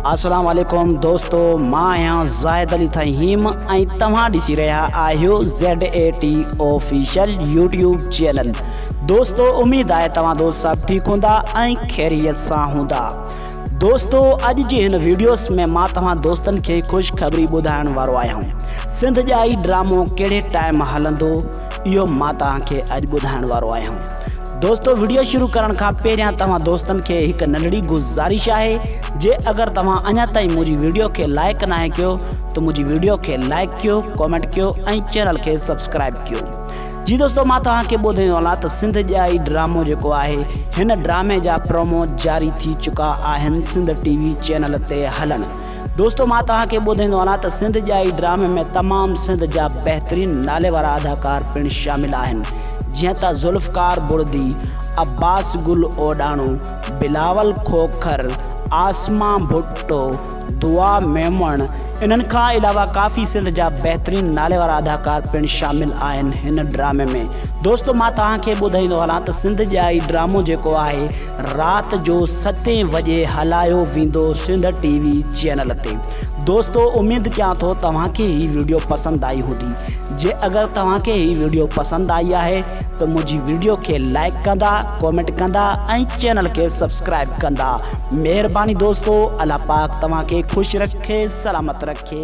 اسلام عليڪم دوستو مان آهيان زاهد علي ٿهيم ۽ توهان ڏسي رهيا آهيو Z A T official YouTube channel دوستو اميد آهي توهان دوست سڀ ٺيڪ هوندا ۽ خيريت سان هوندا دوستو اڄ جي هن ويڊيوس ۾ مان توهان دوستن کي خوش خبري ٻڌائڻ وارو آهيان سنڌ ڄائي ڊرامو ڪهڙي ٽائيم هلندو اهو مان توهان کي اڄ ٻڌائڻ وارو آهيان دوستو وڊيو شروع ڪرڻ کان پهريان توهان دوستن کي هڪ ننڍڙي گذارش آهي جي اگر توهان اڃا تائين منهنجي وڊيو کي لائيڪ ناهي ڪيو ته منهنجي وڊيو کي لائيڪ ڪيو ڪومينٽ ڪيو ۽ چينل کي سبسڪرائب ڪيو جي دوستو مان توهان کي ٻڌائيندو هلان ته سنڌ ڄائي ڊرامو جيڪو آهي هن ڊرامي جا پرومو جاري ٿي چڪا آهن سنڌ ٽي وي چينل تي هلڻ دوستو مان توهان کي ٻڌائيندو هلان ته سنڌ ڄائي ڊرامي ۾ تمام سنڌ جا بهترين نالي وارا اداڪار پڻ شامل آهن جيئن ته ذوالفقار بڙدي، عباس گل اوڏاڻو، بلاول کوکر، عاصمه ڀٽو، دعا ميمڻ انهن کان علاوه ڪافي سنڌ جا بهترين نالي وارا اداڪار پڻ شامل آهن هن ڊرامي ۾ دوستو مان توهان کي ٻڌائيندو هلان ته سنڌ ڄائي ڊرامو جيڪو آهي رات جو ستين وڄي هلايو ويندو سنڌ ٽي وي چينل تي دوستو اميد ڪيان ٿو توهان کي هي ويڊيو پسند آئي هوندي جي اگر توهان کي هي ويڊيو پسند آئي آهي ته منهنجي ويڊيو کي لائيڪ ڪندا ڪومينٽ ڪندا ۽ چينل کي سبسڪرائب ڪندا مهرباني دوستو الله پاڪ توهان کي خوش رکي سلامت رکي.